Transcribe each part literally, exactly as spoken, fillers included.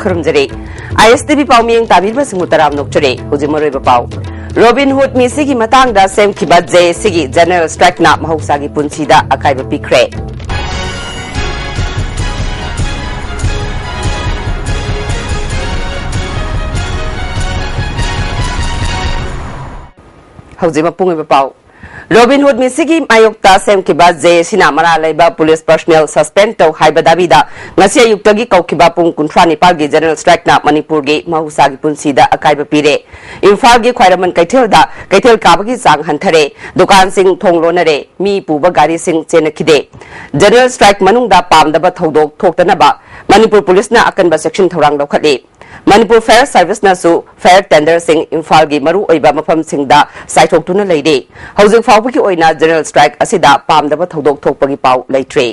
ꯈꯨꯔꯨꯝꯖꯔꯤ꯫ ꯑꯥꯏ ꯑꯦꯁ T V ꯄꯥꯎꯃꯤꯌꯦꯡ ꯇꯥꯕꯤꯔꯤꯕꯁꯤꯡꯕꯨ ꯇꯔꯥꯝꯅ ꯑꯣꯛꯆꯔꯤ꯫ ꯍꯧꯖꯤꯛ ꯃꯔꯨꯑꯣꯏꯕ ꯄꯥꯎ꯫ ꯔꯣꯕꯤꯟ ꯍꯨꯗ ꯃꯤꯁꯤꯒꯤ ꯃꯇꯥꯡꯗ ꯁꯦꯝꯈꯤꯕ ꯖꯦ ꯑꯦ ꯁꯤꯒꯤ ꯖꯦꯅꯔꯦꯜ ꯁ꯭ꯇ꯭ꯔꯥꯏꯛꯅ ꯃꯍꯧꯁꯥꯒꯤ ꯄꯨꯟꯁꯤꯗ ꯑꯀꯥꯏꯕ ꯄꯤꯈ꯭ꯔꯦ꯫ ꯍꯧꯖꯤꯛ ꯃꯄꯨꯡ ꯑꯣꯏꯕ ꯄꯥꯎ꯫ ꯔꯣꯕꯤꯟ ꯍꯨꯗ ꯃꯤꯁꯤꯒꯤ ꯃꯥꯌꯣꯛꯇ ꯁꯦꯝꯈꯤꯕ ꯖꯦ ꯑꯦ ꯁꯤꯅ ꯃꯔꯥꯜ ꯂꯩꯕ ꯄꯨꯂꯤꯁ ꯄꯔꯁꯅꯦꯜ ꯁꯁꯄꯦꯟ ꯇꯧ ꯍꯥꯏꯕ ꯗꯥꯕꯤꯗ ꯉꯁꯤ ꯑꯌꯨꯛꯇꯒꯤ ꯀꯧꯈꯤꯕ ꯄꯨꯡ ꯀꯨꯟꯊ꯭ꯔꯥ ꯅꯤꯄꯥꯜꯒꯤ ꯖꯦꯅꯔꯦꯜ ꯁ꯭ꯇ꯭ꯔꯥꯏꯛꯅ ꯃꯅꯤꯄꯨꯔꯒꯤ ꯃꯍꯧꯁꯥꯒꯤ ꯄꯨꯟꯁꯤꯗ ꯑꯀꯥꯏꯕ ꯄꯤꯔꯦ꯫ ꯏꯝꯐꯥꯜꯒꯤ ꯈ꯭ꯋꯥꯏꯔꯝꯕꯟ ꯀꯩꯊꯦꯜꯗ ꯀꯩꯊꯦꯜ ꯀꯥꯕꯒꯤ ꯆꯥꯡ ꯍꯟꯊꯔꯦ, ꯗꯨꯀꯥꯟꯁꯤꯡ ꯊꯣꯡ ꯂꯣꯟꯅꯔꯦ, ꯃꯤ ꯄꯨꯕ ꯒꯥꯔꯤꯁꯤꯡ ꯆꯦꯟꯅꯈꯤꯗꯦ꯫ ꯖꯦꯅꯔꯦꯜ ꯁ꯭ꯇ꯭ꯔꯥꯏꯛ ꯃꯅꯨꯡꯗ ꯄꯥꯝꯗꯕ ꯊꯧꯗꯣꯛ ꯊꯣꯛꯇꯅꯕ ꯃꯅꯤꯄꯨꯔ ꯄꯨꯂꯤꯁꯅ ꯑꯀꯟꯕ ꯆꯦꯛꯁꯤꯟ ꯊꯧꯔꯥꯡ ꯂꯧꯈꯠꯂꯤ꯫ ꯃꯅꯤꯄꯨꯔ ꯐꯥꯌꯔ ꯁꯔꯚꯤꯁꯅꯁꯨ ꯐꯥꯌꯔ ꯇꯦꯟꯗꯔꯁꯤꯡ ꯏꯝꯐꯥꯜꯒꯤ ꯃꯔꯨꯑꯣꯏꯕ ꯃꯐꯝꯁꯤꯡꯗ ꯆꯥꯏꯊꯣꯛꯇꯨꯅ ꯂꯩꯔꯤ꯫ ꯍꯧꯖꯤꯛ ꯐꯥꯎꯕꯒꯤ ꯑꯣꯏꯅ ꯖꯦꯅꯔꯦꯜ ꯁ꯭ꯇ꯭ꯔꯥꯏꯛ ꯑꯁꯤꯗ ꯄꯥꯝꯗꯕ ꯊꯧꯗꯣꯛ ꯊꯣꯛꯄꯒꯤ ꯄꯥꯎ ꯂꯩꯇ꯭ꯔꯤ꯫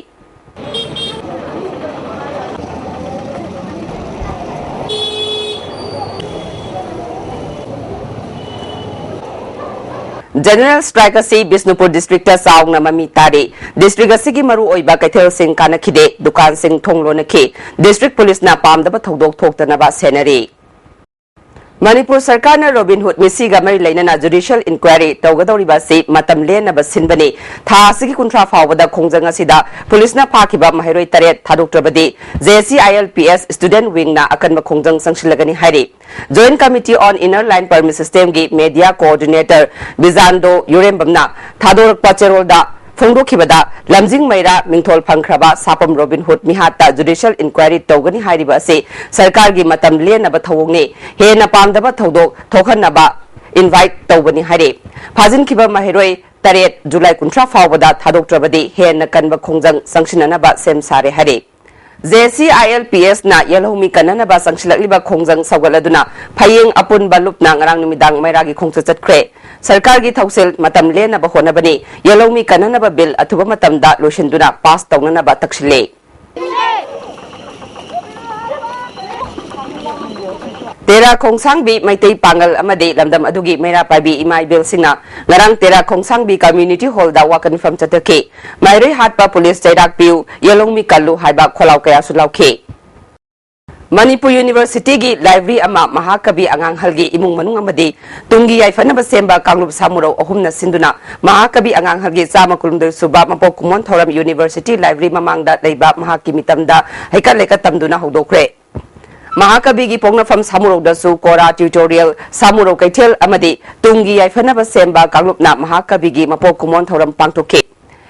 ꯖꯦꯅꯔꯦꯜ ꯁ꯭ꯇ꯭ꯔꯥꯏꯛ ꯑꯁꯤ ꯕꯤꯁꯅꯨꯄꯨꯔ ꯗꯤꯁꯇ꯭ꯔꯤꯛꯇ ꯆꯥꯎꯅ ꯃꯃꯤ ꯇꯥꯔꯤ꯫ ꯗꯤꯁꯇ꯭ꯔꯤꯛ ꯑꯁꯤꯒꯤ ꯃꯔꯨꯑꯣꯏꯕ ꯀꯩꯊꯦꯜꯁꯤꯡ ꯀꯥꯅꯈꯤꯗꯦ, ꯗꯨꯀꯥꯟꯁꯤꯡ ꯊꯣꯡ ꯂꯣꯟꯅꯈꯤ꯫ ꯗꯤꯁꯇ꯭ꯔꯤꯛ ꯄꯨꯂꯤꯁꯅ ꯄꯥꯝꯗꯕ ꯊꯧꯗꯣꯛ ꯊꯣꯛꯇꯅꯕ ꯁꯦꯟꯅꯔꯤ꯫ ꯃꯅꯤꯄꯨꯔ ꯁꯔꯀꯥꯔꯅ ꯔꯣꯕꯤꯟ ꯍꯨꯗ ꯃꯤꯁꯤꯒ ꯃꯔꯤ ꯂꯩꯅꯅ ꯖꯨꯗꯤꯁꯤꯌꯦꯜ ꯏꯟꯀ꯭ꯋꯥꯏꯔꯤ ꯇꯧꯒꯗꯧꯔꯤꯕ ꯑꯁꯤ ꯃꯇꯝ ꯂꯦꯟꯅꯕ ꯁꯤꯟꯕꯅꯤ꯫ ꯊꯥ ꯑꯁꯤꯒꯤ ꯀꯨꯟꯊ꯭ꯔꯥ ꯐꯥꯎꯕꯗ ꯈꯣꯡꯖꯪ ꯑꯁꯤꯗ ꯄꯨꯂꯤꯁꯅ ꯐꯥꯈꯤꯕ ꯃꯍꯩꯔꯣꯏ ꯇꯔꯦꯠ ꯊꯥꯗꯣꯛꯇ꯭ꯔꯕꯗꯤ J A C I L P S student ꯋꯤꯡꯅ ꯑꯀꯟꯕ ꯈꯣꯡꯖꯪ ꯆꯪꯁꯤꯜꯂꯒꯅꯤ ꯍꯥꯏꯔꯤ꯫ Joint committee on inner line permit ꯁꯤꯁꯇꯦꯝꯒꯤ ꯃꯦꯗꯤꯌꯥ ꯀꯣꯑꯣꯔꯗꯤꯅꯦꯇꯔ ꯕꯤꯖꯥꯟꯗꯣ ꯌꯨꯔꯦꯝꯕꯝꯅ ꯊꯥꯗꯣꯔꯛꯄ ꯆꯦꯔꯣꯜꯗ ꯐꯣꯡꯗꯣꯛꯈꯤꯕꯗ, ꯂꯝꯖꯤꯡ ꯃꯩꯔꯥ ꯃꯤꯡꯊꯣꯜ ꯐꯪꯈ꯭ꯔꯕ ꯁꯥꯄꯝ ꯔꯣꯕꯤꯟ ꯍꯨꯗ ꯃꯤꯍꯥꯠꯇ ꯖꯨꯗꯤꯁꯤꯌꯦꯜ ꯏꯟꯀ꯭ꯋꯥꯏꯔꯤ ꯇꯧꯒꯅꯤ ꯍꯥꯏꯔꯤꯕ ꯑꯁꯤ ꯁꯔꯀꯥꯔꯒꯤ ꯃꯇꯝ ꯂꯦꯟꯅꯕ ꯊꯧꯑꯣꯡꯅꯤ, ꯍꯦꯟꯅ ꯄꯥꯝꯗꯕ ꯊꯧꯗꯣꯛ ꯊꯣꯛꯍꯟꯅꯕ ꯏꯟꯚꯥꯏꯠ ꯇꯧꯕꯅꯤ ꯍꯥꯏꯔꯤ꯫ ꯐꯥꯖꯤꯟꯈꯤꯕ ꯃꯍꯩꯔꯣꯏ ꯇꯔꯦꯠ ꯖꯨꯂꯥꯏ ꯀꯨꯟꯊ꯭ꯔꯥ ꯐꯥꯎꯕꯗ ꯊꯥꯗꯣꯛꯇ꯭ꯔꯕꯗꯤ ꯍꯦꯟꯅ ꯀꯟꯕ ꯈꯣꯡꯖꯪ ꯆꯪꯁꯤꯟꯅꯅꯕ ꯁꯦꯝ ꯁꯥꯔꯦ ꯍꯥꯏꯔꯤ꯫ J A C I L P ꯑꯦꯁꯅ ꯌꯦꯜꯍꯧꯃꯤ ꯀꯟꯅꯅꯕ ꯆꯪꯁꯤꯜꯂꯛꯂꯤꯕ ꯈꯣꯡꯖꯪ ꯁꯧꯒꯠꯂꯗꯨꯅ ꯐꯌꯦꯡ ꯑꯄꯨꯟꯕ ꯂꯨꯞꯅ ꯉꯔꯥꯡ ꯅꯨꯃꯤꯗꯥꯡ ꯃꯩꯔꯥꯒꯤ ꯈꯣꯡꯆꯠ ꯆꯠꯈ꯭ꯔꯦ꯫ ꯁꯔꯀꯥꯔꯒꯤ ꯊꯧꯁꯤꯜ ꯃꯇꯝ ꯂꯦꯟꯅꯕ ꯍꯣꯠꯅꯕꯅꯤ꯫ ꯌꯦꯜꯍꯧꯃꯤ ꯀꯟꯅꯅꯕ ꯕꯤꯜ ꯑꯊꯨꯕ ꯃꯇꯝꯗ ꯂꯣꯏꯁꯤꯟꯗꯨꯅ ꯄꯥꯁ ꯇꯧꯅꯅꯕ ꯇꯛꯁꯤꯜꯂꯦ꯫ ꯇꯦꯔꯥ ꯈꯣꯡꯁꯥꯡꯕꯤ ꯃꯩꯇꯩ ꯄꯥꯉꯜ ꯑꯃꯗꯤ ꯂꯝꯗꯝ ꯑꯗꯨꯒꯤ ꯃꯩꯔꯥ ꯄꯥꯏꯕꯤ ꯏꯃꯥ ꯏꯕꯦꯜꯁꯤꯡꯅ ꯉꯔꯥꯡ ꯇꯦꯔꯥ ꯈꯣꯡꯁꯥꯡꯕꯤ ꯀꯝꯃ꯭ꯌꯨꯅꯤꯇꯤ ꯍꯣꯜꯗ ꯋꯥꯀꯠ ꯃꯤꯐꯝ ꯆꯠꯊꯈꯤ꯫ ꯃꯍꯩꯔꯣꯏ ꯍꯥꯠꯄ ꯄꯨꯂꯤꯁ ꯆꯩꯔꯥꯛ ꯄꯤꯌꯨ, ꯌꯦꯜꯍꯧꯃꯤ ꯀꯜꯂꯨ ꯍꯥꯏꯕ ꯈꯣꯜꯂꯥꯎ ꯀꯌꯥꯁꯨ ꯂꯥꯎꯈꯤ꯫ ꯃꯅꯤꯄꯨꯔ ꯌꯨꯅꯤꯚꯔꯁꯤꯇꯤꯒꯤ ꯂꯥꯏꯕ꯭ꯔꯦꯔꯤ ꯑꯃ ꯃꯍꯥꯀꯕꯤ ꯑꯉꯥꯡꯍꯜꯒꯤ ꯏꯃꯨꯡ ꯃꯅꯨꯡ ꯑꯃꯗꯤ ꯇꯨꯡꯒꯤ ꯌꯥꯏꯐꯅꯕ ꯁꯦꯝꯕ ꯀꯥꯡꯂꯨꯞ ꯁꯥꯃꯨꯔꯧ ꯑꯍꯨꯝꯅ ꯁꯤꯟꯗꯨꯅ ꯃꯍꯥꯀꯕꯤ ꯑꯉꯥꯡꯍꯜꯒꯤ ꯆꯥꯝꯃ ꯀꯨꯟꯍꯨꯝꯗꯣꯏ ꯁꯨꯕ ꯃꯄꯣꯛ ꯀꯨꯝꯑꯣꯟ ꯊꯧꯔꯝ ꯌꯨꯅꯤꯚꯔꯁꯤꯇꯤ ꯂꯥꯏꯕ꯭ꯔꯦꯔꯤ ꯃꯃꯥꯡꯗ ꯂꯩꯕ ꯃꯍꯥꯛꯀꯤ ꯃꯤꯇꯝꯗ ꯍꯩꯀꯠ ꯂꯩꯀꯠ ꯇꯝꯗꯨꯅ ꯍꯧꯗꯣꯛꯈ꯭ꯔꯦ꯫ ꯃꯍꯥꯀꯕꯤꯒꯤ ꯄꯣꯛꯅꯐꯝ ꯁꯥꯃꯨꯔꯧꯗꯁꯨ ꯀꯣꯔꯥ ꯇ꯭ꯌꯨꯇꯣꯔꯤꯌꯦꯜ, ꯁꯥꯃꯨꯔꯧ ꯀꯩꯊꯦꯜ ꯑꯃꯗꯤ ꯇꯨꯡꯒꯤ ꯌꯥꯏꯐꯅꯕ ꯁꯦꯝꯕ ꯀꯥꯡꯂꯨꯞꯅ ꯃꯍꯥꯀꯕꯤꯒꯤ ꯃꯄꯣꯛ ꯀꯨꯝꯑꯣꯟ ꯊꯧꯔꯝ ꯄꯥꯡꯊꯣꯛꯈꯤ꯫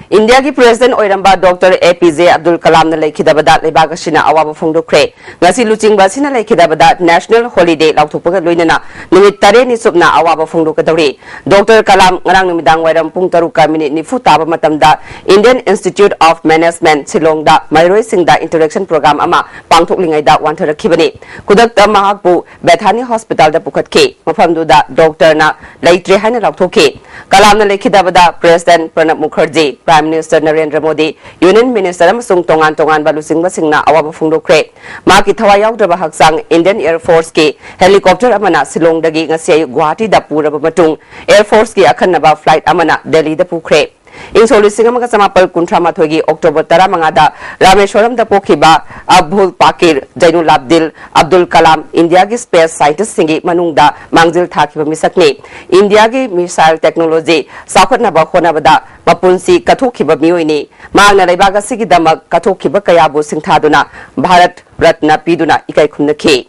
ꯏꯟꯗꯤꯌꯥꯒꯤ ꯄ꯭ꯔꯦꯁꯤꯗꯦꯟꯠ ꯑꯣꯏꯔꯝꯕ ꯗꯣꯛꯇꯔ ꯑꯦ ꯄꯤ ꯖꯦ ꯑꯕꯗꯨꯜ ꯀꯂꯥꯝꯅ ꯂꯩꯈꯤꯗꯕꯗ ꯂꯩꯕꯥꯛ ꯑꯁꯤꯅ ꯑꯋꯥꯕ ꯐꯣꯡꯗꯣꯛꯈ꯭ꯔꯦ꯫ ꯉꯁꯤ ꯂꯨꯆꯤꯡꯕ ꯑꯁꯤꯅ ꯂꯩꯈꯤꯗꯕꯗ ꯅꯦꯁꯅꯦꯜ ꯍꯣꯂꯤꯗꯦ ꯂꯥꯎꯊꯣꯛꯄꯒ ꯂꯣꯏꯅꯅ ꯅꯨꯃꯤꯠ ꯇꯔꯦꯠꯅꯤ ꯆꯨꯞꯅ ꯑꯋꯥꯕ ꯐꯣꯡꯗꯣꯛꯀꯗꯧꯔꯤ꯫ ꯗꯣꯛꯇꯔ ꯀꯂꯥꯝ ꯉꯔꯥꯡ ꯅꯨꯃꯤꯗꯥꯡ ꯋꯥꯏꯔꯝ ꯄꯨꯡ ꯇꯔꯨꯛꯀ ꯃꯤꯅꯤꯠ ꯅꯤꯐꯨ ꯇꯥꯕ ꯃꯇꯝꯗ Indian Institute of Management ꯁꯤꯂꯣꯡꯗ ꯃꯍꯩꯔꯣꯏꯁꯤꯡꯗ ꯏꯟꯇꯔꯦꯛꯁꯟ ꯄ꯭ꯔꯣꯒ꯭ꯔꯥꯝ ꯑꯃ ꯄꯥꯡꯊꯣꯛꯂꯤꯉꯩꯗ ꯋꯥꯟꯊꯔꯛꯈꯤꯕꯅꯤ꯫ ꯈꯨꯗꯛꯇ ꯃꯍꯥꯛꯄꯨ ꯕꯦꯊꯥꯅꯤ ꯍꯣꯁꯄꯤꯇꯥꯜꯗ ꯄꯨꯈꯠꯈꯤ꯫ ꯃꯐꯝꯗꯨꯗ ꯗꯣꯛꯇꯔꯅ ꯂꯩꯇ꯭ꯔꯦ ꯍꯥꯏꯅ ꯂꯥꯎꯊꯣꯛꯈꯤ꯫ ꯀꯂꯥꯝꯅ ꯂꯩꯈꯤꯗꯕꯗ president Pranab Mukherjee, prime minister Narendra Modi, union minister ꯑꯃꯁꯨꯡ ꯇꯣꯉꯥꯟ ꯇꯣꯉꯥꯟꯕ ꯂꯨꯆꯤꯡꯕꯁꯤꯡꯅ ꯑꯋꯥꯕ ꯐꯣꯡꯗꯣꯛꯈ꯭ꯔꯦ꯫ ꯃꯍꯥꯛꯀꯤ ꯊꯋꯥꯏ ꯌꯥꯎꯗ꯭ꯔꯕ ꯍꯛꯆꯥꯡ ꯏꯟꯗꯤꯌꯟ ꯑꯦꯌꯔ ꯐꯣꯔꯁꯀꯤ ꯍꯦꯂꯤꯀꯣꯞꯇꯔ ꯑꯃꯅ ꯁꯤꯂꯣꯡꯗꯒꯤ ꯉꯁꯤ ꯑꯌꯨꯛ ꯒꯨꯋꯥꯍꯥꯇꯤꯗ ꯄꯨꯔꯕ ꯃꯇꯨꯡ, ꯑꯦꯌꯔ ꯐꯣꯔꯁꯀꯤ ꯑꯈꯟꯅꯕ ꯐ꯭ꯂꯥꯏꯠ ꯑꯃꯅ ꯗꯦꯜꯂꯤꯗ ꯄꯨꯈ꯭ꯔꯦ꯫ ꯏꯪ ꯁꯣꯛ ꯂꯤꯁꯤꯡ ꯑꯃꯒ ꯆꯃꯥꯄꯜ ꯀꯨꯟꯊ꯭ꯔꯥ ꯃꯥꯊꯣꯏꯒꯤ ꯑꯣꯛꯇꯣꯕꯔ ꯇꯔꯥꯃꯉꯥꯗ ꯔꯥꯃꯦꯁ꯭ꯋꯔꯝꯗ ꯄꯣꯛꯈꯤꯕ ꯑꯕꯨꯜ ꯄꯥꯀꯤꯔ ꯖꯩꯅꯨꯂꯥꯕꯗꯤꯟ ꯑꯕꯗꯨꯜ ꯀꯂꯥꯝ ꯏꯟꯗꯤꯌꯥꯒꯤ ꯁ꯭ꯄꯦꯁ ꯁꯥꯏꯟꯇꯤꯁ꯭ꯠꯁꯤꯡꯒꯤ ꯃꯅꯨꯡꯗ ꯃꯥꯡꯖꯤꯜ ꯊꯥꯈꯤꯕ ꯃꯤꯁꯛꯅꯤ꯫ ꯏꯟꯗꯤꯌꯥꯒꯤ ꯃꯤꯁꯥꯏꯜ ꯇꯦꯛꯅꯣꯂꯣꯖꯤ ꯆꯥꯎꯈꯠꯅꯕ ꯍꯣꯠꯅꯕꯗ ꯃꯄꯨꯟꯁꯤ ꯀꯠꯊꯣꯛꯈꯤꯕ ꯃꯤꯑꯣꯏꯅꯤ꯫ ꯃꯍꯥꯛꯅ ꯂꯩꯕꯥꯛ ꯑꯁꯤꯒꯤꯗꯃꯛ ꯀꯠꯊꯣꯛꯈꯤꯕ ꯀꯌꯥꯕꯨ ꯁꯤꯡꯊꯥꯗꯨꯅ ꯚꯥꯔꯠ ꯔꯠꯅ ꯄꯤꯗꯨꯅ ꯏꯀꯥꯏ ꯈꯨꯝꯅꯈꯤ꯫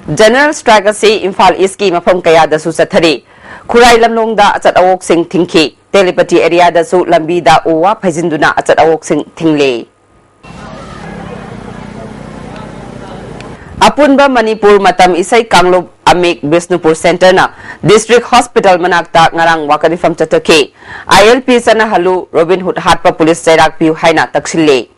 ꯖꯦꯅꯔꯦꯜ ꯁ꯭ꯇ꯭ꯔꯥꯏꯛ ꯑꯁꯤ ꯏꯝꯐꯥꯜ ꯏꯁ꯭ꯠꯀꯤ ꯃꯐꯝ ꯀꯌꯥꯗꯁꯨ ꯆꯠꯊꯔꯤ꯫ ꯈꯨꯔꯥꯏ ꯂꯝꯂꯣꯡꯗ ꯑꯆꯠ ꯑꯋꯣꯛꯁꯤꯡ ꯊꯤꯡꯈꯤ꯫ ꯇꯦꯂꯤꯄꯇꯤ ꯑꯦꯔꯤꯌꯥꯗꯁꯨ ꯂꯝꯕꯤꯗ ꯎ ꯋꯥ ꯐꯩꯖꯤꯟꯗꯨꯅ ꯑꯆꯠ ꯑꯋꯣꯛꯁꯤꯡ ꯊꯤꯡꯂꯦ꯫ ꯑꯄꯨꯟꯕ ꯃꯅꯤꯄꯨꯔ ꯃꯇꯝ ꯏꯁꯩ ꯀꯥꯡꯂꯨꯞ ꯑꯃꯤꯛ ꯕꯤꯁꯅꯨꯄꯨꯔ ꯁꯦꯟꯇꯔꯅ ꯗꯤꯁꯇ꯭ꯔꯤꯛ ꯍꯣꯁꯄꯤꯇꯥꯜ ꯃꯅꯥꯛꯇ ꯉꯔꯥꯡ ꯋꯥꯀꯠ ꯃꯤꯐꯝ ꯆꯠꯊꯈꯤ꯫ ꯑꯥꯏ ꯑꯦꯜ ꯄꯤ ꯆꯠꯅꯍꯜꯂꯨ, ꯔꯣꯕꯤꯟ ꯍꯨꯗ ꯍꯥꯠꯄ ꯄꯨꯂꯤꯁ ꯆꯩꯔꯥꯛ ꯄꯤꯌꯨ ꯍꯥꯏꯅ ꯇꯛꯁꯤꯜꯂꯦ꯫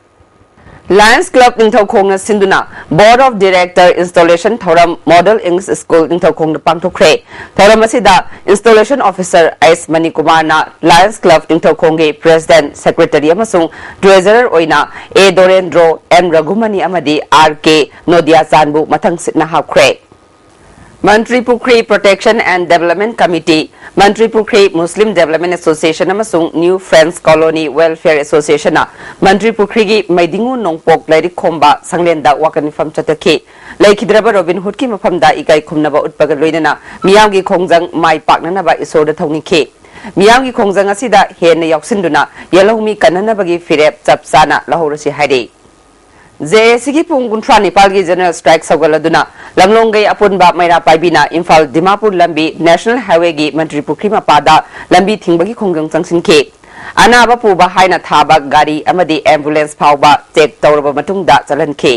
ꯂꯥꯌꯟꯁ ꯀ꯭ꯂꯕ ꯅꯤꯡꯊꯧꯈꯣꯡꯅ ꯁꯤꯟꯗꯨꯅ Board of Director installation ꯊꯧꯔꯝ ꯃꯣꯗꯦꯜ ꯏꯪꯂꯤꯁ ꯁ꯭ꯀꯨꯜ ꯅꯤꯡꯊꯧꯈꯣꯡꯗ ꯄꯥꯡꯊꯣꯛꯈ꯭ꯔꯦ꯫ ꯊꯧꯔꯝ ꯑꯁꯤꯗ ꯏꯟꯁꯇꯣꯂꯦꯁꯟ ꯑꯣꯐꯤꯁꯥꯔ ꯑꯩꯆ ꯃꯅꯤꯀꯨꯃꯥꯔꯅ ꯂꯥꯌꯟꯁ ꯀ꯭ꯂꯕ ꯅꯤꯡꯊꯧꯈꯣꯡꯒꯤ ꯄ꯭ꯔꯦꯁꯤꯗꯦꯟꯠ, ꯁꯦꯀ꯭ꯔꯦꯇꯔꯤ ꯑꯃꯁꯨꯡ ꯇ꯭ꯔꯦꯖꯔꯔ ꯑꯣꯏꯅ ꯑꯦ ꯗꯣꯔꯦꯟꯗ꯭ꯔꯣ, ꯑꯦꯝ ꯔꯘꯨꯃꯅꯤ ꯑꯃꯗꯤ ꯑꯥꯔ ꯀꯦ ꯅꯣꯗꯤꯌꯥꯆꯥꯟꯕꯨ ꯃꯊꯪ ꯁꯤꯠꯅ ꯍꯥꯞꯈ꯭ꯔꯦ꯫ ꯃꯟꯇ꯭ꯔꯤ ꯄꯨꯈ꯭ꯔꯤ Protection and Development Committee, ꯃꯟꯇ꯭ꯔꯤ ꯄꯨꯈ꯭ꯔꯤ Muslim Development Association ꯑꯃꯁꯨꯡ New Friends Colony Welfare Association ꯅ ꯃꯟꯇ꯭ꯔꯤ ꯄꯨꯈ꯭ꯔꯤꯒꯤ ꯃꯩꯗꯤꯡꯉꯨ ꯅꯣꯡꯄꯣꯛ ꯂꯥꯏꯔꯤꯛ ꯈꯣꯝꯕ ꯁꯪꯂꯦꯟꯗ ꯋꯥꯀꯠ ꯃꯤꯐꯝ ꯆꯠꯊꯈꯤ꯫ ꯂꯩꯈꯤꯗ꯭ꯔꯕ ꯔꯣꯕꯤꯟ ꯍꯨꯗꯀꯤ ꯃꯐꯝꯗ ꯏꯀꯥꯏ ꯈꯨꯝꯅꯕ ꯎꯠꯄꯒ ꯂꯣꯏꯅꯅ ꯃꯤꯌꯥꯝꯒꯤ ꯈꯣꯡꯖꯪ ꯃꯥꯏ ꯄꯥꯛꯅꯅꯕ ꯏꯁꯣꯔꯗ ꯊꯧꯅꯤꯈꯤ꯫ ꯃꯤꯌꯥꯝꯒꯤ ꯈꯣꯡꯖꯪ ꯑꯁꯤꯗ ꯍꯦꯟꯅ ꯌꯥꯎꯁꯤꯟꯗꯨꯅ ꯌꯦꯜꯍꯧꯃꯤ ꯀꯟꯅꯅꯕꯒꯤ ꯐꯤꯔꯦꯞ ꯆꯞ ꯆꯥꯅ ꯂꯧꯍꯧꯔꯁꯤ ꯍꯥꯏꯔꯤ꯫ ꯖꯦ ꯑꯦ ꯁꯤꯒꯤ ꯄꯨꯡ ꯀꯨꯟꯊ꯭ꯔꯥ ꯅꯤꯄꯥꯜꯒꯤ general strike ꯁꯧꯒꯠꯂꯗꯨꯅ ꯂꯝꯂꯣꯡꯒꯩ ꯑꯄꯨꯟꯕ ꯃꯩꯔꯥ ꯄꯥꯏꯕꯤꯅ ꯏꯝꯐꯥꯜ ꯗꯤꯃꯥꯄꯨꯔ ꯂꯝꯕꯤ National Highway ꯒꯤ ꯃꯟꯇ꯭ꯔꯤ ꯄꯨꯈ꯭ꯔꯤ ꯃꯄꯥꯗ ꯂꯝꯕꯤ ꯊꯤꯡꯕꯒꯤ ꯈꯣꯡꯖꯪ ꯆꯪꯁꯤꯟꯈꯤ꯫ ꯑꯅꯥꯕ ꯄꯨꯕ ꯍꯥꯏꯅ ꯊꯥꯕ ꯒꯥꯔꯤ ꯑꯃꯗꯤ ambulance ꯐꯥꯎꯕ check ꯇꯧꯔꯕ ꯃꯇꯨꯡꯗ ꯆꯠꯍꯟꯈꯤ꯫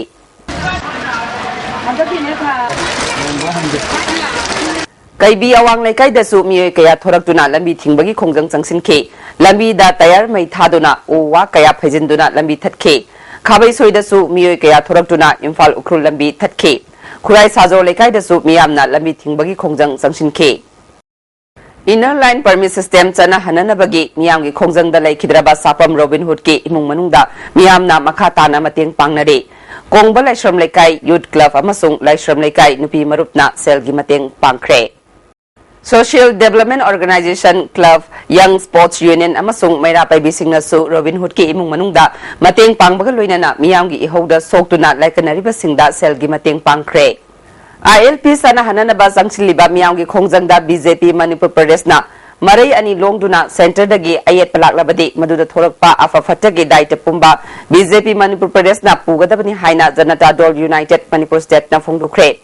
ꯀꯩꯕꯤ ꯑꯋꯥꯡ ꯂꯩꯀꯥꯏꯗꯁꯨ ꯃꯤꯑꯣꯏ ꯀꯌꯥ ꯊꯣꯔꯛꯇꯨꯅ ꯂꯝꯕꯤ ꯊꯤꯡꯕꯒꯤ ꯈꯣꯡꯖꯪ ꯆꯪꯁꯤꯟꯈꯤ꯫ ꯂꯝꯕꯤꯗ tyre ꯃꯩ ꯊꯥꯗꯨꯅ ꯎ ꯋꯥ ꯀꯌꯥ ꯐꯩꯖꯤꯟꯗꯨꯅ ꯂꯝꯕꯤ ꯊꯠꯈꯤ꯫ ꯈꯥꯕꯩꯁꯣꯏꯗꯁꯨ ꯃꯤꯑꯣꯏ ꯀꯌꯥ ꯊꯣꯔꯛꯇꯨꯅ ꯏꯝꯐꯥꯜ ꯎꯈ꯭ꯔꯨꯜ ꯂꯝꯕꯤ ꯊꯠꯈꯤ꯫ ꯈꯨꯔꯥꯏ ꯁꯥꯖꯣꯔ ꯂꯩꯀꯥꯏꯗꯁꯨ ꯃꯤꯌꯥꯝꯅ ꯂꯝꯕꯤ ꯊꯤꯡꯕꯒꯤ ꯈꯣꯡꯖꯪ ꯆꯪꯁꯤꯟꯈꯤ꯫ Inner Line Permit System ꯆꯠꯅꯍꯟꯅꯅꯕꯒꯤ ꯃꯤꯌꯥꯝꯒꯤ ꯈꯣꯡꯖꯪꯗ ꯂꯩꯈꯤꯗ꯭ꯔꯕ ꯁꯥꯄꯝ ꯔꯣꯕꯤꯟ ꯍꯨꯗꯀꯤ ꯏꯃꯨꯡ ꯃꯅꯨꯡꯗ ꯃꯤꯌꯥꯝꯅ ꯃꯈꯥ ꯇꯥꯅ ꯃꯇꯦꯡ ꯄꯥꯡꯅꯔꯤ꯫ ꯀꯣꯡꯕ ꯂꯥꯏꯁ꯭ꯔꯝ ꯂꯩꯀꯥꯏ Youth Club ꯑꯃꯁꯨꯡ ꯂꯥꯏꯁ꯭ꯔꯝ ꯂꯩꯀꯥꯏ ꯅꯨꯄꯤ ꯃꯔꯨꯞꯅ ꯁꯦꯜꯒꯤ ꯃꯇꯦꯡ ꯄꯥꯡꯈ꯭ꯔꯦ꯫ Social Development Organization, Club, Young Sports Union ꯑꯃꯁꯨꯡ ꯃꯩꯔꯥ ꯄꯥꯏꯕꯤꯁꯤꯡꯅꯁꯨ ꯔꯣꯕꯤꯟ ꯍꯨꯗꯀꯤ ꯏꯃꯨꯡ ꯃꯅꯨꯡꯗ ꯃꯇꯦꯡ ꯄꯥꯡꯕꯒ ꯂꯣꯏꯅꯅ ꯃꯤꯌꯥꯝꯒꯤ ꯏꯍꯧꯗ ꯁꯣꯛꯇꯨꯅ ꯂꯥꯏꯀꯠꯅꯔꯤꯕꯁꯤꯡꯗ ꯁꯦꯜꯒꯤ ꯃꯇꯦꯡ ꯄꯥꯡꯈ꯭ꯔꯦ꯫ I L P ꯆꯠꯅꯍꯟꯅꯅꯕ ꯆꯪꯁꯤꯜꯂꯤꯕ ꯃꯤꯌꯥꯝꯒꯤ ꯈꯣꯡꯖꯪꯗ B J P ꯃꯅꯤꯄꯨꯔ ꯄ꯭ꯔꯗꯦꯁꯅ ꯃꯔꯩ ꯑꯅꯤ ꯂꯣꯡꯗꯨꯅ centre ꯗꯒꯤ ꯑꯌꯦꯠꯄ ꯂꯥꯛꯂꯕꯗꯤ ꯃꯗꯨꯗ ꯊꯣꯛꯂꯛꯄ ꯑꯐ ꯐꯠꯇꯒꯤ ꯗꯥꯏꯇ ꯄꯨꯝꯕ B J P ꯃꯅꯤꯄꯨꯔ ꯄ꯭ꯔꯗꯦꯁꯅ ꯄꯨꯒꯗꯕꯅꯤ ꯍꯥꯏꯅ ꯖꯅꯇꯥ ꯗꯜ United Manipur State ꯅ ꯐꯣꯡꯗꯣꯛꯈ꯭ꯔꯦ꯫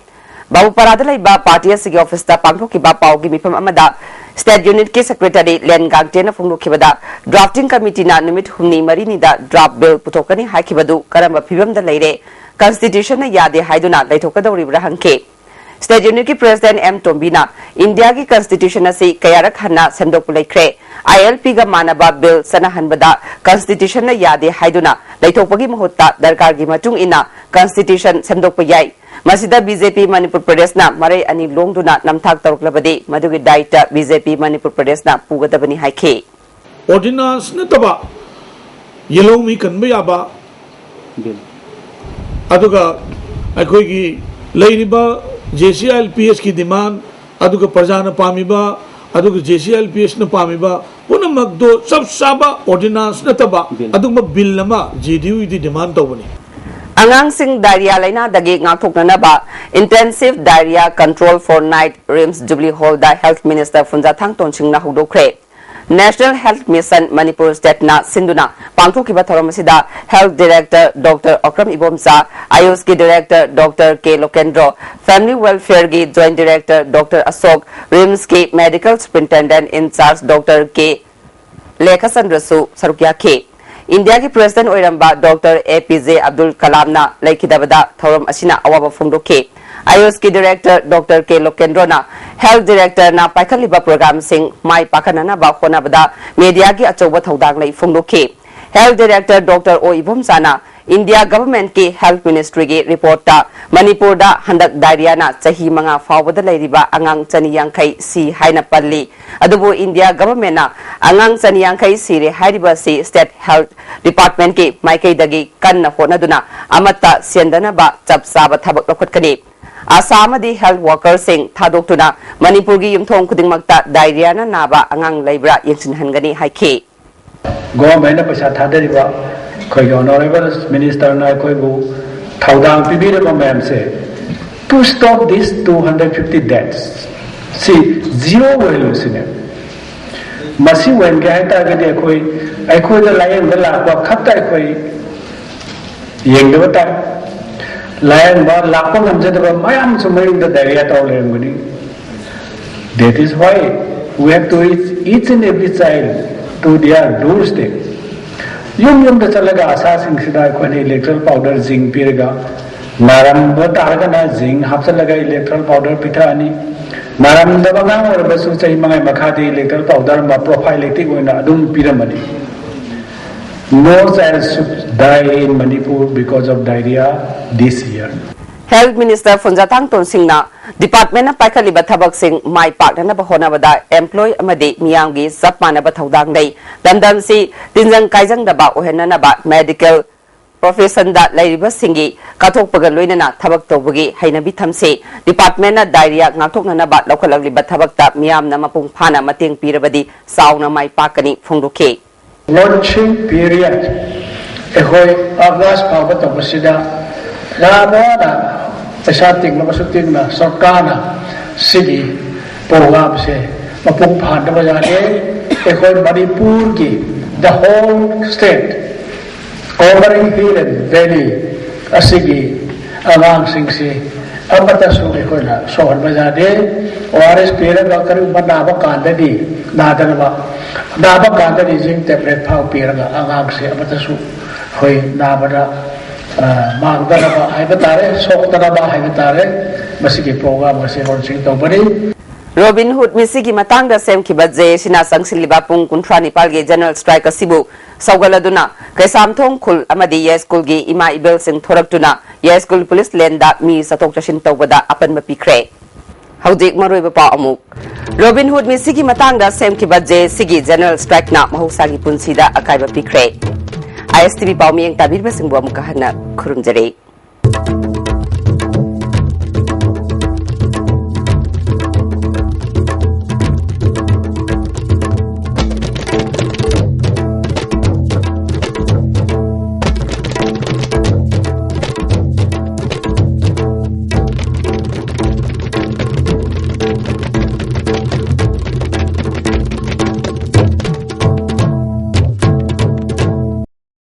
ꯕꯥꯕꯨꯄꯥꯔꯥꯗ ꯂꯩꯕ party ꯑꯁꯤꯒꯤ office ꯇ ꯄꯥꯡꯊꯣꯛꯈꯤꯕ ꯄꯥꯎꯒꯤ ꯃꯤꯐꯝ ꯑꯃꯗ state unit ꯀꯤ secretary ꯂꯦꯟ ꯒꯥꯡꯇꯦꯅ ꯐꯣꯡꯗꯣꯛꯈꯤꯕꯗ, drafting committee ꯅ ꯅꯨꯃꯤꯠ ꯍꯨꯝꯅꯤ ꯃꯔꯤꯅꯤꯗ draft bill ꯄꯨꯊꯣꯛꯀꯅꯤ ꯍꯥꯏꯈꯤꯕꯗꯨ ꯀꯔꯝꯕ ꯐꯤꯕꯝꯗ ꯂꯩꯔꯦ? Constitution ꯅ ꯌꯥꯗꯦ ꯍꯥꯏꯗꯨꯅ ꯂꯩꯊꯣꯛꯀꯗꯧꯔꯤꯕ꯭ꯔꯥ ꯍꯪꯈꯤ꯫ State unit ꯀꯤ president M ꯇꯣꯝꯕꯤꯅ ꯏꯟꯗꯤꯌꯥꯒꯤ constitution ꯑꯁꯤ ꯀꯌꯥꯔꯛ ꯍꯟꯅ ꯁꯦꯝꯗꯣꯛꯄ ꯂꯩꯈ꯭ꯔꯦ꯫ I L P ꯒ ꯃꯥꯟꯅꯕ bill ꯆꯠꯅꯍꯟꯕꯗ constitution ꯅ ꯌꯥꯗꯦ ꯍꯥꯏꯗꯨꯅ ꯂꯩꯊꯣꯛꯄꯒꯤ ꯃꯍꯨꯠꯇ ꯗꯔꯀꯥꯔꯒꯤ ꯃꯇꯨꯡ ꯏꯟꯅ constitution ꯁꯦꯝꯗꯣꯛꯄ ꯌꯥꯏ꯫ ꯃꯁꯤꯗ B J P ꯃꯅꯤꯄꯨꯔ ꯄ꯭ꯔꯗꯦꯁꯅ ꯃꯔꯩ ꯑꯅꯤ ꯂꯣꯡꯗꯨꯅ ꯅꯝꯊꯥꯛ ꯇꯧꯔꯛꯂꯕꯗꯤ ꯃꯗꯨꯒꯤ ꯗꯥꯏꯇ B J P ꯃꯅꯤꯄꯨꯔ ꯄ꯭ꯔꯗꯦꯁꯅ ꯄꯨꯒꯗꯕꯅꯤ ꯍꯥꯏꯈꯤ꯫ Ordinance ꯅꯠꯇꯕ ꯌꯦꯜꯍꯧꯃꯤ ꯀꯟꯕ ꯌꯥꯕ, ꯑꯗꯨꯒ ꯑꯩꯈꯣꯏꯒꯤ ꯂꯩꯔꯤꯕ J C I L P ꯑꯦꯁꯀꯤ ꯗꯤꯃꯥꯟ, ꯑꯗꯨꯒ ꯄ꯭ꯔꯖꯥꯅ ꯄꯥꯝꯃꯤꯕ, ꯑꯗꯨꯒ J C I L P ꯑꯦꯁꯅ ꯄꯥꯝꯃꯤꯕ ꯄꯨꯝꯅꯃꯛꯇꯣ ꯆꯞ ꯆꯥꯕ ꯑꯣꯔꯗꯤꯅꯥꯟꯁ ꯅꯠꯇꯕ ꯑꯗꯨꯒꯨꯝꯕ ꯕꯤꯜ ꯑꯃ ꯖꯦ ꯗꯤ ꯌꯨꯒꯤꯗꯤ ꯗꯤꯃꯥꯟ ꯇꯧꯕꯅꯤ꯫ ꯑꯉꯥꯡꯁꯤꯡ ꯗꯥꯏꯔꯤꯌꯥ ꯂꯥꯏꯅꯥꯗꯒꯤ ꯉꯥꯛꯊꯣꯛꯅꯅꯕ Intensive Diarrhoea Control for Night RIMS Jubilee Hallꯗ Health Minister ꯐꯨꯟꯖꯥꯊꯥꯡ ꯇꯣꯟꯁꯤꯡꯅ ꯍꯧꯗꯣꯛꯈ꯭ꯔꯦ꯫ National Health Mission Manipur Stateꯅ ꯁꯤꯟꯗꯨꯅ ꯄꯥꯡꯊꯣꯛꯈꯤꯕ ꯊꯧꯔꯝ ꯑꯁꯤꯗ Health Director Doctor Okram Ibomcha, AYUSꯀꯤ Director Doctor K Lokendro, Family Welfareꯒꯤ Joint Director Doctor Ashok, RIMSꯀꯤ Medical Superintendent in Charge Doctor K ꯂꯦꯈꯆꯟꯗ꯭ꯔꯁꯨ ꯁꯔꯨꯛ ꯌꯥꯈꯤ꯫ ꯏꯟꯗꯤꯌꯥꯒꯤ President ꯑꯣꯏꯔꯝꯕ Doctor A P J Abdul ꯀꯂꯥꯝꯅ ꯂꯩꯈꯤꯗꯕꯗ ꯊꯧꯔꯝ ꯑꯁꯤꯅ ꯑꯋꯥꯕ ꯐꯣꯡꯗꯣꯛꯈꯤ꯫ AYUSꯀꯤ Director Doctor K ꯂꯣꯀꯦꯟꯗ꯭ꯔꯣꯅ Health Directorꯅ ꯄꯥꯏꯈꯠꯂꯤꯕ programꯁꯤꯡ ꯃꯥꯏ ꯄꯥꯛꯍꯟꯅꯅꯕ ꯍꯣꯠꯅꯕꯗ mediaꯒꯤ ꯑꯆꯧꯕ ꯊꯧꯗꯥꯡ ꯂꯩ ꯐꯣꯡꯗꯣꯛꯈꯤ꯫ Health Director Doctor ꯑꯣ ꯏꯕꯣꯝꯆꯥꯅ India Governmentꯀꯤ Health Ministryꯒꯤ reportꯇ ꯃꯅꯤꯄꯨꯔꯗ ꯍꯟꯗꯛ diarrheaꯅ ꯆꯍꯤ ꯃꯉꯥ ꯐꯥꯎꯕꯗ ꯂꯩꯔꯤꯕ ꯑꯉꯥꯡ ꯆꯅꯤ ꯌꯥꯡꯈꯩ ꯁꯤ ꯍꯥꯏꯅ ꯄꯜꯂꯤ꯫ ꯑꯗꯨꯕꯨ India Governmentꯅ ꯑꯉꯥꯡ ꯆꯅꯤ ꯌꯥꯡꯈꯩ ꯁꯤꯔꯦ ꯍꯥꯏꯔꯤꯕ ꯑꯁꯤ State Health Departmentꯀꯤ ꯃꯥꯏꯀꯩꯗꯒꯤ ꯀꯟꯅ ꯍꯣꯠꯅꯗꯨꯅ ꯑꯃꯠꯇ ꯁꯦꯟꯗꯅꯕ ꯆꯞ ꯆꯥꯕ ꯊꯕꯛ ꯂꯧꯈꯠꯀꯅꯤ꯫ ꯑꯁꯥ ꯑꯃꯗꯤ health workerꯁꯤꯡ ꯊꯥꯗꯣꯛꯇꯨꯅ ꯃꯅꯤꯄꯨꯔꯒꯤ ꯌꯨꯝꯊꯣꯡ ꯈꯨꯗꯤꯡꯃꯛꯇ diarrheaꯅ ꯅꯥꯕ ꯑꯉꯥꯡ ꯂꯩꯕ꯭ꯔꯥ ꯌꯦꯡꯁꯤꯟꯍꯟꯒꯅꯤ ꯍꯥꯏꯈꯤ꯫ ꯒꯣꯚꯔꯟꯃꯦꯟꯠꯅ ꯄꯩꯁꯥ ꯊꯥꯗꯔꯤꯕ, ꯑꯩꯈꯣꯏꯒꯤ Honourable Ministerꯅ ꯑꯩꯈꯣꯏꯕꯨ ꯊꯧꯗꯥꯡ ꯄꯤꯕꯤꯔꯕ ꯃꯌꯥꯝꯁꯦ, to stop this two hundred fifty deaths ꯁꯤ zero ꯑꯣꯏꯍꯜꯂꯨ ꯁꯤꯅꯦ꯫ ꯃꯁꯤ ꯑꯣꯏꯍꯟꯒꯦ ꯍꯥꯏ ꯇꯥꯔꯒꯗꯤ ꯑꯩꯈꯣꯏ, ꯑꯩꯈꯣꯏꯗ ꯂꯥꯌꯦꯡꯕ ꯂꯥꯛꯄ ꯈꯛꯇ ꯑꯩꯈꯣꯏ ꯌꯦꯡꯗꯕ ꯇꯥꯏ꯫ ꯂꯥꯌꯦꯡꯕ ꯂꯥꯛꯄ ꯉꯝꯖꯗꯕ ꯃꯌꯥꯝꯁꯨ ꯃꯌꯨꯝꯗ diarrhea ꯇꯧꯔ ꯂꯩꯔꯝꯒꯅꯤ꯫ That is why we have to reach each and every child to their doorstep. ꯌꯨꯝ ꯌꯨꯝꯗ ꯆꯠꯂꯒ ꯑꯁꯥꯁꯤꯡꯁꯤꯗ ꯑꯩꯈꯣꯏꯅ electoral powder zinc ꯄꯤꯔꯒ, ꯅꯥꯔꯝꯕ ꯇꯥꯔꯒꯅ zinc ꯍꯥꯞꯆꯤꯜꯂꯒ electoral powder ꯄꯤꯊꯛꯑꯅꯤ꯫ ꯅꯥꯔꯝꯗꯕ ꯑꯉꯥꯡ ꯑꯣꯏꯔꯕꯁꯨ ꯆꯍꯤ ꯃꯉꯥ ꯃꯈꯥꯗꯤ electoral powder ꯑꯃ prophylactic ꯑꯣꯏꯅ ꯑꯗꯨꯝ ꯄꯤꯔꯝꯃꯅꯤ꯫ No child should die in Manipur because of diarrhea this year. Health Minister ꯐꯨꯟꯖꯥꯊꯥꯡ ꯇꯣꯟꯁꯤꯡꯅ departmentꯅ ꯄꯥꯏꯈꯠꯂꯤꯕ ꯊꯕꯛꯁꯤꯡ ꯃꯥꯏ ꯄꯥꯛꯅꯅꯕ ꯍꯣꯠꯅꯕꯗ employee ꯑꯃꯗꯤ ꯃꯤꯌꯥꯝꯒꯤ ꯆꯞ ꯃꯥꯟꯅꯕ ꯊꯧꯗꯥꯡ ꯂꯩ꯫ ꯂꯝꯗꯝꯁꯤ ꯇꯤꯟꯖꯪ ꯀꯥꯏꯖꯪꯗꯕ ꯑꯣꯏꯍꯟꯅꯅꯕ medical ꯄ꯭ꯔꯣꯐꯦꯁꯟꯗ ꯂꯩꯔꯤꯕꯁꯤꯡꯒꯤ ꯀꯠꯊꯣꯛꯄꯒ ꯂꯣꯏꯅꯅ ꯊꯕꯛ ꯇꯧꯕꯒꯤ ꯍꯩꯅꯕꯤ ꯊꯝꯁꯤ꯫ ꯗꯤꯄꯥꯔꯠꯃꯦꯟꯅ ꯗꯥꯏꯔꯤꯌꯥ ꯉꯥꯛꯊꯣꯛꯅꯅꯕ ꯂꯧꯈꯠꯂꯛꯂꯤꯕ ꯊꯕꯛꯇ ꯃꯤꯌꯥꯝꯅ ꯃꯄꯨꯡ ꯐꯥꯅ ꯃꯇꯦꯡ ꯄꯤꯔꯕꯗꯤ ꯆꯥꯎꯅ ꯃꯥꯏ ꯄꯥꯛꯀꯅꯤ ꯐꯣꯡꯗꯣꯛꯈꯤ꯫ Launching period ꯑꯩꯈꯣꯏ ꯑꯥꯒꯁ ꯐꯥꯎꯕ ꯇꯧꯕꯁꯤꯗ ꯌꯥꯝꯅ ꯄꯩꯁꯥ ꯇꯤꯡꯂꯕꯁꯨ ꯇꯤꯡꯅ ꯁꯔꯀꯥꯔꯅ ꯁꯤꯒꯤ ꯄ꯭ꯔꯣꯒ꯭ꯔꯥꯝꯁꯦ ꯃꯄꯨꯡ ꯐꯥꯍꯟꯗꯕ ꯌꯥꯗꯦ꯫ ꯑꯩꯈꯣꯏ ꯃꯅꯤꯄꯨꯔꯒꯤ the whole state covering hill and valley ꯑꯁꯤꯒꯤ ꯑꯉꯥꯡꯁꯤꯡꯁꯤ ꯑꯃꯠꯇꯁꯨ ꯑꯩꯈꯣꯏꯅ ꯁꯣꯛꯍꯟꯕ ꯌꯥꯗꯦ꯫ ꯑꯣ ꯑꯥꯔ ꯑꯦꯁ ꯄꯤꯔꯒ ꯀꯔꯤꯒꯨꯝꯕ ꯅꯥꯕ ꯀꯥꯟꯗꯗꯤ ꯅꯥꯗꯅꯕ, ꯅꯥꯕ ꯀꯥꯟꯗꯗꯤ zinc tablet ꯐꯥꯎ ꯄꯤꯔꯒ ꯑꯉꯥꯡꯁꯦ ꯑꯃꯠꯇꯁꯨ ꯑꯩꯈꯣꯏ ꯅꯥꯕꯗ ꯃꯥꯡꯗꯅꯕ ꯍꯥꯏꯕ ꯇꯥꯔꯦ, ꯁꯣꯛꯇꯅꯕ ꯍꯥꯏꯕ ꯇꯥꯔꯦ꯫ ꯃꯁꯤꯒꯤ ꯄ꯭ꯔꯣꯒ꯭ꯔꯥꯝ ꯑꯁꯤ ꯂꯣꯟꯆꯤꯡ ꯇꯧꯕꯅꯤ꯫ ꯔꯣꯕꯤꯟ ꯍꯨꯗ ꯃꯤꯁꯤꯒꯤ ꯃꯇꯥꯡꯗ ꯁꯦꯝꯈꯤꯕ ꯖꯦ ꯑꯦ ꯁꯤꯅ ꯆꯪꯁꯤꯜꯂꯤꯕ ꯄꯨꯡ ꯀꯨꯟꯊ꯭ꯔꯥ ꯅꯤꯄꯥꯜꯒꯤ ꯖꯦꯅꯔꯦꯜ ꯁ꯭ꯇ꯭ꯔꯥꯏꯛ ꯑꯁꯤꯕꯨ ꯁꯧꯒꯠꯂꯗꯨꯅ ꯀꯩꯁꯥꯝꯊꯣꯡ ꯈꯨꯜ ꯑꯃꯗꯤ ꯌꯥꯏꯁ꯭ꯀꯨꯜꯒꯤ ꯏꯃꯥ ꯏꯕꯦꯜꯁꯤꯡ ꯊꯣꯔꯛꯇꯨꯅ ꯌꯥꯏꯁ꯭ꯀꯨꯜ ꯄꯨꯂꯤꯁ ꯂꯦꯟꯗ ꯃꯤ ꯆꯠꯊꯣꯛ ꯆꯠꯁꯤꯟ ꯇꯧꯕꯗ ꯑꯄꯟꯕ ꯄꯤꯈ꯭ꯔꯦ꯫ ꯍꯧꯖꯤꯛ ꯃꯔꯨꯑꯣꯏꯕ ꯄꯥꯎ ꯑꯃꯨꯛ꯫ ꯔꯣꯕꯤꯟ ꯍꯨꯗ ꯃꯤꯁꯤꯒꯤ ꯃꯇꯥꯡꯗ ꯁꯦꯝꯈꯤꯕ ꯖꯦ ꯑꯦ ꯁꯤꯒꯤ ꯖꯦꯅꯔꯦꯜ ꯁ꯭ꯇ꯭ꯔꯥꯏꯛꯅ ꯃꯍꯧꯁꯥꯒꯤ ꯄꯨꯟꯁꯤꯗ ꯑꯀꯥꯏꯕ ꯄꯤꯈ꯭ꯔꯦ꯫ ꯑꯥꯏ ꯑꯦꯁ ꯇꯤ ꯚꯤ ꯄꯥꯎ ꯃꯤꯠꯌꯦꯡ ꯇꯥꯕꯤꯔꯤꯕꯁꯤꯡꯕꯨ ꯑꯃꯨꯛꯀ ꯍꯟꯅ ꯈꯨꯔꯨꯝꯖꯔꯤ꯫